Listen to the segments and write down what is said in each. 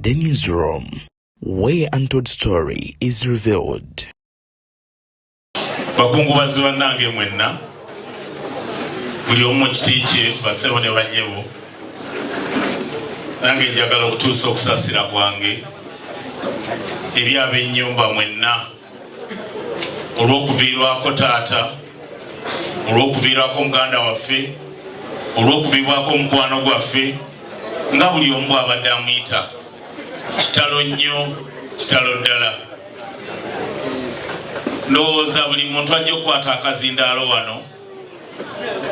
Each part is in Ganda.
The Newsroom, where untold story is revealed. Bakungubazi bannange mwenna, buli omu mu kiti kye, basebo ne bannyebo, nange njagala okutuusa okusaasira kwange eri ab'ennyumba mwenna olw'okuviirwako taata, olw'okuviirwako muganda waffe, olw'okuviibwako omukwano gwaffe nga buli omu bw'abadde amuyita. Kitalo nnyo, kitalo ddala. Ndowooza buli muntu ajja okukwata akazindaalo wano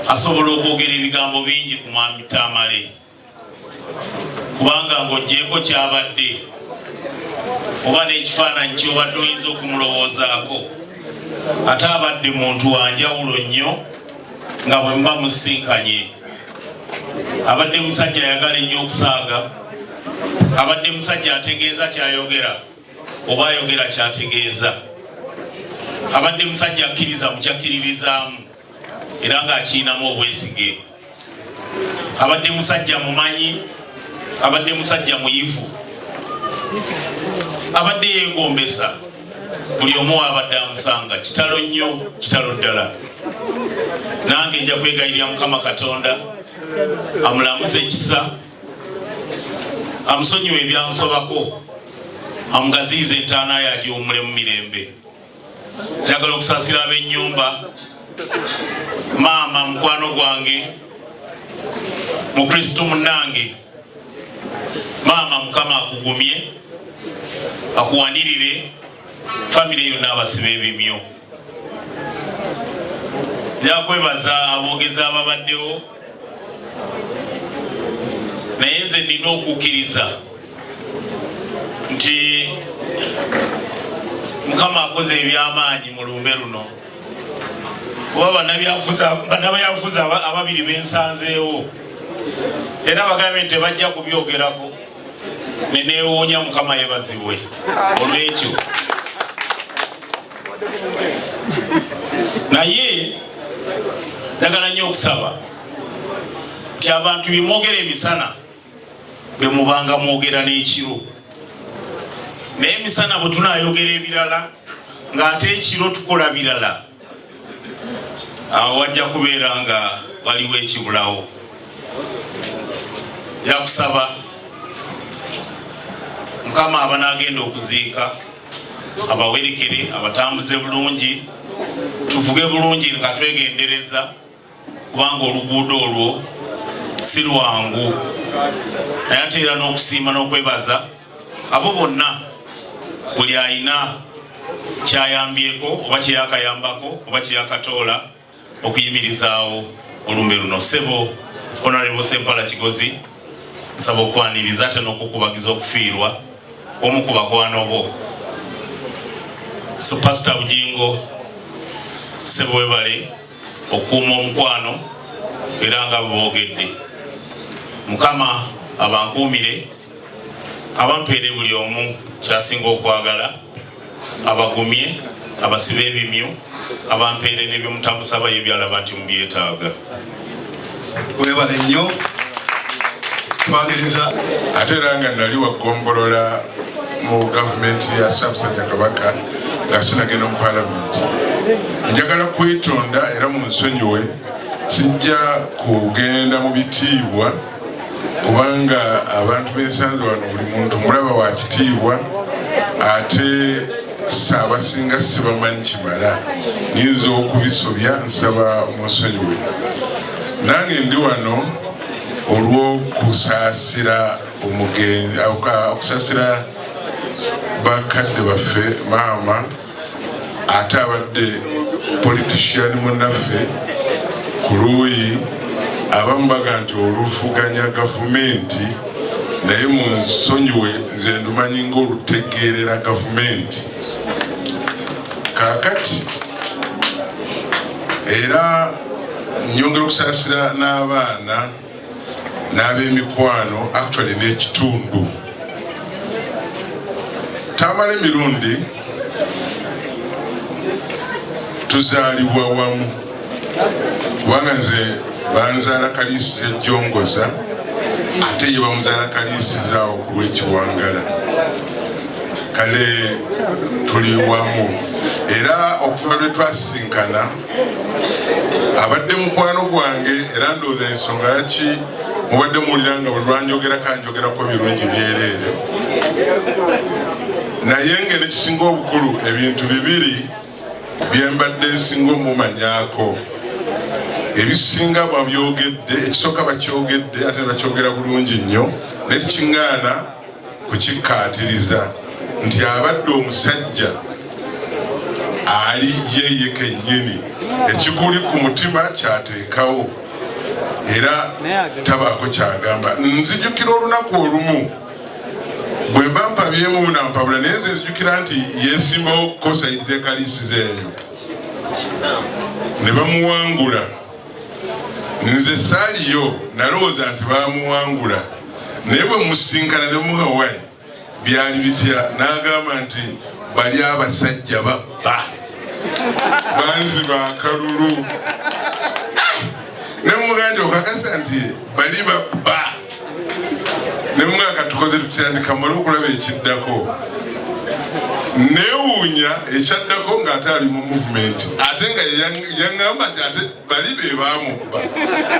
asobola okwogera ebigambo bingi ku mwami Tamale, kubanga ng'oggyeeko kyabadde oba n'ekifaananyi ky'obadde oyinza okumulowoozaako, ate abadde muntu wa njawulo nnyo nga bwe muba musisinkanye. Abadde musajja ayagala ennyo okusaaga, abadde musajja ategeeza kyayogera oba ayogera kyategeeza, abadde musajja akkiriza mu kyakkiririzaamu era ng'akiyinamu obwesige, abadde musajja mumanyi, abadde musajja muyivu, abadde yeegombesa buli omu waabadde amusanga. Kitalo nnyo, kitalo ddala. Nange nja kwegayirira Mukama Katonda amulamuze ekisa, amusonyiwe ebyamusobako, amugaziyize entaana ye agiwummule mu mirembe. Njagala okusaasira ab'ennyumba, maama mukwano gwange, mukristo munnange, maama, Mukama akugumye, akuwanirire, famire yonna abasiba ebimyo. Njakwebaza aboogezi ababaddewo, naye nze nina okukkiriza nti Mukama akoze ebyamaanyi mu lumbe luno, kuba bannabyafuzi ababiri bensanzeewo era bagambye nti tebajja kubyogerako, neneewuunya. Mukama yebazibwe olwekyo. Naye njagala nnyo okusaba nti abantu byemwogera emisana bwe mubanga mwogera n'ekiro, naye emisana bwe tunayogera ebirala ng'ate ekiro tukola birala, awo wajja kubeera nga waliwo ekibulawo. Njakusaba Mukama abanaagenda okuziika abawerekere, abatambuze bulungi, tuvuge bulungi nga twegendereza, kubanga oluguudo olwo si lwangu. Naye ate era n'okusiima n'okwebaza abo bonna, buli alina kyayambyeko oba kyeyakayambako oba kyeyakatoola okuyimirizaawo olumbe luno. Ssebo Honorable Sempala Kigozi, nsaba okwaniriza ate n'okukubagiza okufiirwa omu ku bakwano bo. So Pastor Bugingo, ssebo, webale okukuuma omukwano, era nga bwogedde, Mukama abankuumire, abampeere buli omu kyasinga okwagala, abagumye, abasibe ebimyu, abampeere n'ebyomutamusabayo ebyalaba nti mubyetaaga. Webale nnyo, twaniriza. Ate era nga nali wagombolola mu gavumenti ya Ssaabasajja Kabaka nga sinagenda mu Palamenti, njagala kwetonda era mu nsonyiwe, sijja kugenda mu bitiibwa kubanga abantu bensanze wano buli muntu mulaba wa kitiibwa, ate saabasinga sibamanyi kimala, nyinza okubisobya, nsaba munsonyiwe. Nange ndi wano olw'okusaasira omugenzi, okusaasira bakadde baffe, maama ate abadde politician munnaffe ku luuyi abamu baga nti oluvuganya gavumenti, naye mu nsonyiwe, nze ndumanyi ng'olutegeerera gavumenti. Kaakati era nyongera okusaasira n'abaana n'ab'emikwano, actually n'ekitundu. Tamala emirundi tuzaalibwa wamu, kubanga nze banzaala Kaliisi Kyejjongoza. Ate ye bamuzaala Kaliisizaawo ku lw'Ekiwangala. Kale tuli wamu era okuva lwe twasisinkana abadde mukwano gwange, era ndowooza ensonga laki mubadde muwulira nga buli lwanjogerako anjogerako birungi byereere. Naye nga nekisinga obukulu, ebintu bibiri byembadde nsinga omumanyaako, ebisinga babyogedde. Ekisooka bakyogedde, ate bakyogera bulungi nnyo, naye tekiŋŋaana kukikkaatiriza nti abadde omusajja ali yeye kennyini, ekikuli ku mutima kyateekawo era tabaako kyagamba. Nzijukira olunaku olumu bwe mba mpabyemu nampabula, naye nze nzijukira nti yesimbawo kukosa Kalisizo eyo ne bamuwangula. Nze saaliyo, nalowooza nti bamuwangula, naye bwe musinkana ne muhawayi byali bitya, n'agamba nti bali abasajja babba banziba akalulu. Ne mugamba nti okakasa nti bali babba? Ne mugamba katukoze tutya, nti kamale okulaba ekiddako. Neewuunya ekyaddako ng'ate ali mu movement, ate nga yaŋŋamba nti ate bali be baamubba.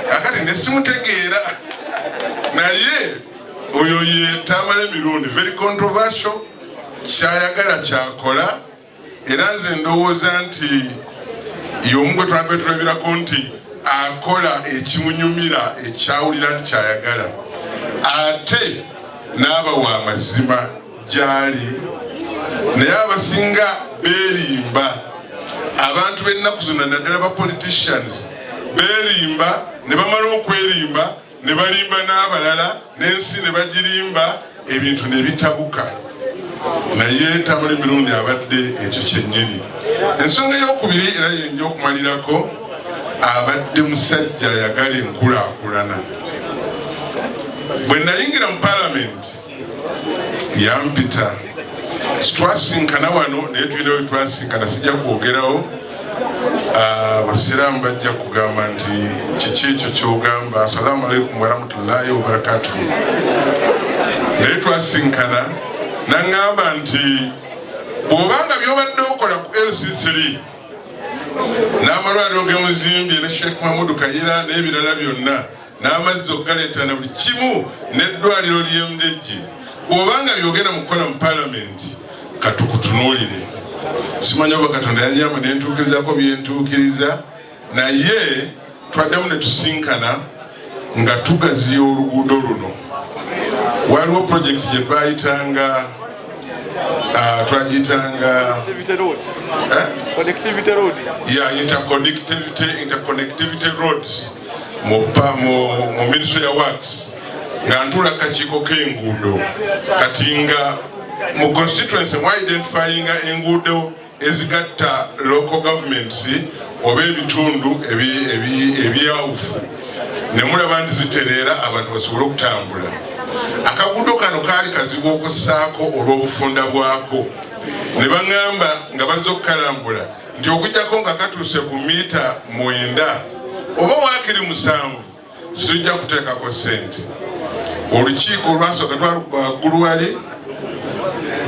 Kakati ne simutegeera, naye oyo ye Tamale Mirundi, very controversial, kyayagala kyakola. Era nze ndowooza nti y'omu gwe twambe tulabirako nti akola ekimunyumira, ekyawulira nti kyayagala, ate n'aba wa mazima gyali. Naye abasinga beerimba. Abantu b'ennaku zino, naddala ba politicians, beerimba ne bamala okwerimba ne balimba n'abalala n'ensi ne bagirimba, ebintu ne bitabuka. Naye Tamale Mirundi abadde ekyo kyennyini. Ensonga eyokubiri, era yenja okumalirako, abadde musajja ayagala enkulaakulana. Bwe nayingira mu palamenti yampita, twasinkana wano, naye tulina we twasinkana, sijja kwogerawo. Abasiraamu bajja kugamba nti kiki ekyo kyogamba. Assalamu alaikum warahmatullahi wabarakatuhu. Naye twasinkana naŋŋamba nti bw'obanga byobadde okola ku LC3 n'amalwaliro gemuzimbye ne Sheikh Mahmudu Kayira n'ebirala byonna n'amazzi okugaleeta na buli kimu n'eddwaliro ly'emudejje, bw'obanga byogenda mu kukola mu palamenti, katukutunuulire. Simanyi oba Katonda yanyamba nentuukirizako byentuukiriza, naye twaddemu ne tusinkana nga tugaziya oluguudo luno. Waliwo projekiti gye bayitanga, twagiyitanga ya interconnectivity roads mu Ministry ya Works, nga ntuula kakiiko k'enguudo. Kati nga mu constituency mwa-identifyinga enguudo ezigatta local governments oba ebitundu ebyawufu, ne mulaba nti zitereera abantu basobole okutambula. Akaguudo kano kaali kazibu okussaako olw'obufunda bwako, ne baŋŋamba nga bazze okukalambula nti okujjako nga katuuse ku mita 9 oba waakiri 7, situjja kuteekako ssente. Olukiiko olwasooka twalukuba waggulu wali.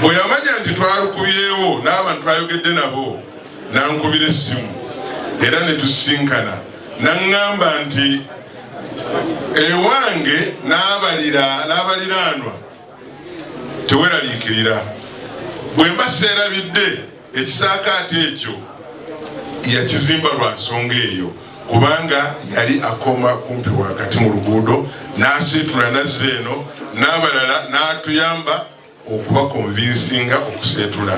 Bwe yamanya nti twalukubyewo n'abantu twayogedde nabo, nankubira essimu era ne tusisinkana, naŋŋamba nti ewange n'abaliraanwa teweraliikirira, bwe mba seerabidde ekisaakaate ekyo yakizimba lwa nsonga eyo, kubanga yali akoma kumpi wakati mu luguudo n'aseetula nazza eno n'abalala n'atuyamba okubakonvinsinga okuseetula.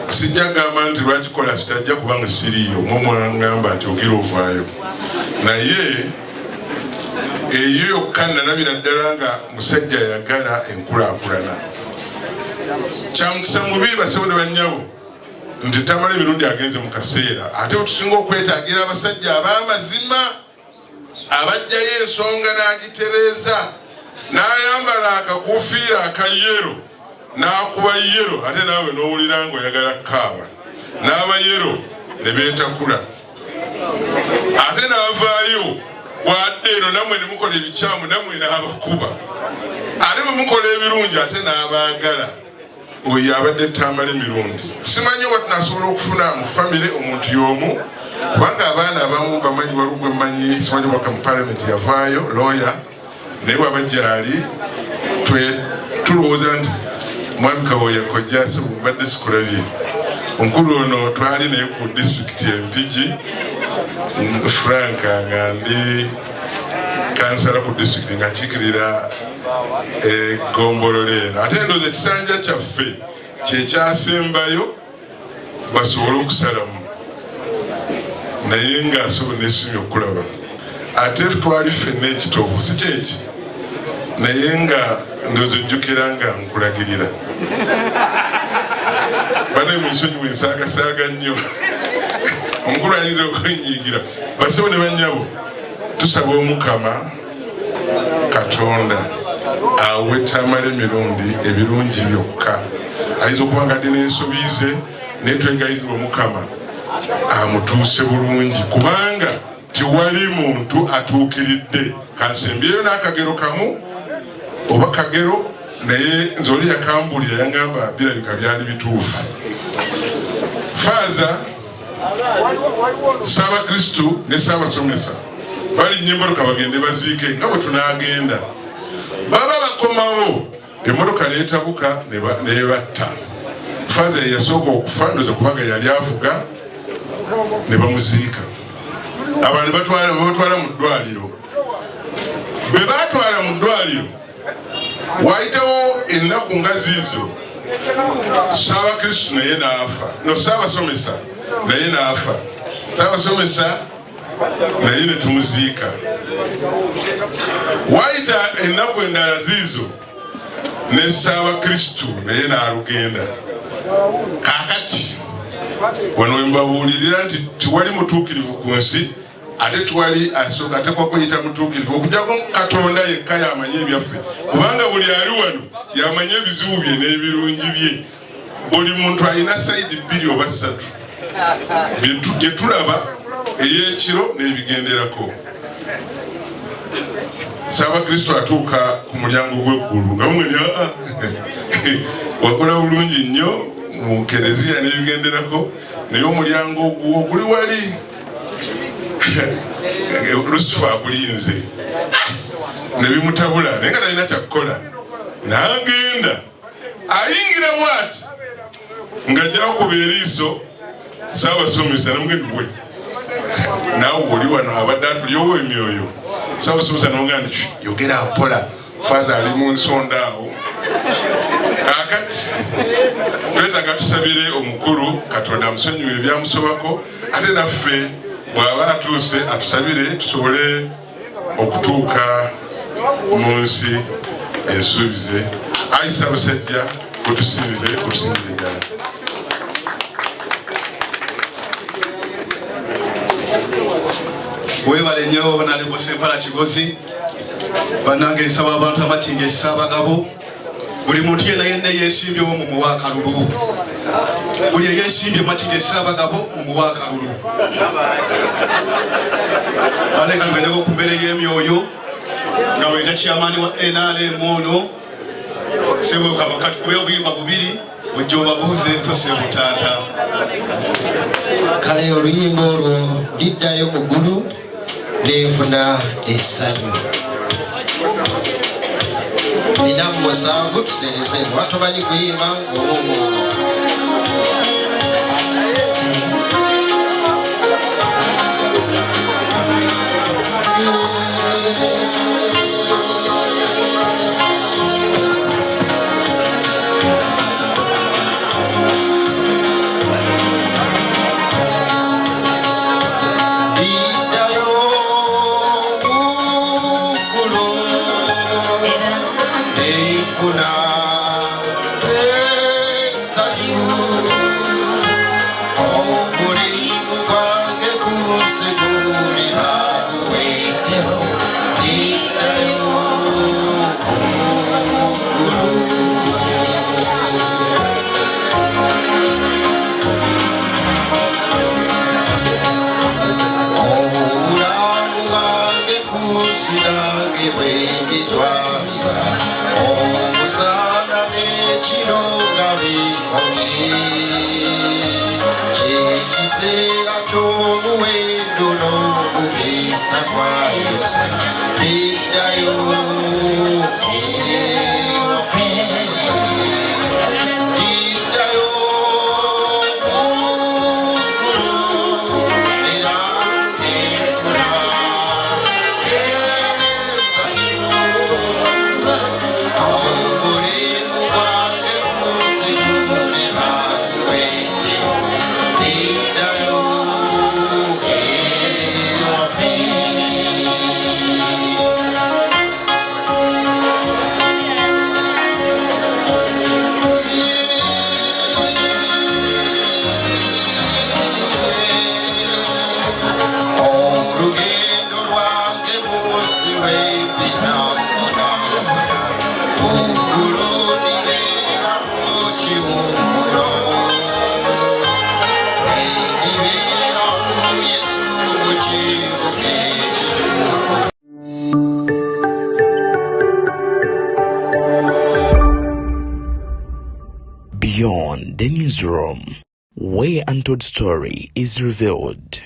Sijja kugamba nti lwakikola sitajja, kubanga siriiyo, mwe mwangamba nti ogira ovaayo, naye eyo yokka nalabira ddala nga musajja ayagala enkulaakulana. Kyamukisa mubi, basebo ne bannyabo, nti Tamala Emirundi agenze mu kaseera ate wetusinga okwetaagira abasajja ab'amazima, abajjayo ensonga n'agitereeza, n'ayambala akakuufiira aka yellow n'akuba yellow, ate naawe n'owulira ng'oyagala kukaaba, n'aba yellow ne beetakula, ate n'avaayo. Bwadde eno nammwe ne mukola ebikyamu, nammwe n'abakuba, ate bwe mukola ebirungi ate n'abaagala. Oyo abadde Tamale Mirundi. Simanyi oba tunasobola okufuna mu famire omuntu y'omu, kubanga abaana abamu bamanyi waliwo gwe mmanyi, simanyi waka mu palamenti yavaayo lawyer, naye bwaba gyali tulowooza nti mwami Kawoya kojja sebo mbadde sikulabye. Omukulu ono twali naye ku disitulikiti e Mpigi, Frank, nga ndi kansala ku disitulikiti nga nkiikirira eggombolola eno, ate ndowooza ekisanja kyaffe kyekyasembayo basobole okusalamu, naye nga asobola nesimye okulaba ate twali ffenna ekitovu si kyeki, naye nga ndowooza ojjukira nga nkulagirira bane munsonyiwe ensaagasaaga nnyo, omukulu ayinza okwenyiigira. Basebo ne bannyabo, tusaba Omukama Katonda awe Tamale Mirundi ebirungi byokka. Ayinza okuba nga adde n'ensobi ze, naye twegayirira Omukama amutuuse bulungi, kubanga tewali muntu atuukiridde. Kansembyeyo n'akagero kamu oba kagero, naye nze oli yakambulira yaŋŋamba birabika byali bituufu. Faaza, Ssaabakristu ne Ssaabasomesa balinnya emmotoka bagende baziike nga bwe tunaagenda. Baba bakomawo emmotoka n'etabuka n'ebatta. Faaza ye yasooka okufa, ndowooza kubanga yali avuga, ne bamuziika. Abantu babatwala mu ddwaliro. Bwe baatwala mu ddwaliro, waayitawo ennaku nga ziizo, Ssaabakristu naye n'afa, no Ssaabasomesa naye n'afa, Ssaabasomesa naye ne tumuziika. Waayita ennaku endala ziizo, ne Ssaabakristu naye n'alugenda. Kaakati wano we mbabuulirira nti tewali mutuukirivu ku nsi, ate tewali asooka atekwa kweyita mutuukirivu okuggyako Katonda yekka y'amanyi ebyaffe, kubanga buli ali wano y'amanyi ebizibu bye n'ebirungi bye. Buli muntu alina sayidi bbiri oba ssatu gye tulaba, ey'ekiro n'ebigenderako. Ssaabakristu atuuka ku mulyango gw'eggulu nga mumwe aa wakola bulungi nnyo mu kereziya n'ebigenderako, naye omulyango ogwo guli wali, Lusifa akulinze. Ne bimutabula, naye nga talina kyakukola, n'agenda ayingira bwati ng'ajja kukuba eriiso Ssaabasomesa namugenda gwe naawe oli wano abadde atulyowa emyoyo. Ssaabasomesa namugamba nti yogera mpola, faaza ali mu nsonda awo. Kaakati twetaaga tusabire omukulu Katonda amusonyiwe ebyamusobako, ate naffe bw'aba atuuse atusabire tusobole okutuuka mu nsi ensuubize. Ayi Ssaabasajja, gutusinze, gutusinzire ddala. Webale nnyo Honorable Sempala Kigozi. Bannange, nsaba abantu amatinga Essaabagabo, buli muntu yenna yenna yeesimbyewo mumuwa akalulu. Buli eyeesimbye matinga Essaabagabo mumuwa akalulu. Baleka tugendeko ku mbeera y'emyoyo nga weta chairman wa NRM ono sebo kati obuyimba bubiri ojja obabuuzeeko sebo taata. Kale oluyimba olwo liddayo mu ggulu nenfuna essanyu. 47 tusereze oba tomanyi kuyimba ng'oba. Liddayo mu ggulu nenfuna essanyu. Yesu liddayo ewaffe, liddayo mu ggulu era nenfuna essanyu. Omulimu gwange muzibu ne baguwete, liddayo ewaffe. Olugendo lwange munsi lwempitambula, muggulu ndibeera mu kiwummulo, ndibeera mu Yesu mu kibuga ekitukuvu. Beyond the newsroom, where untold story is revealed.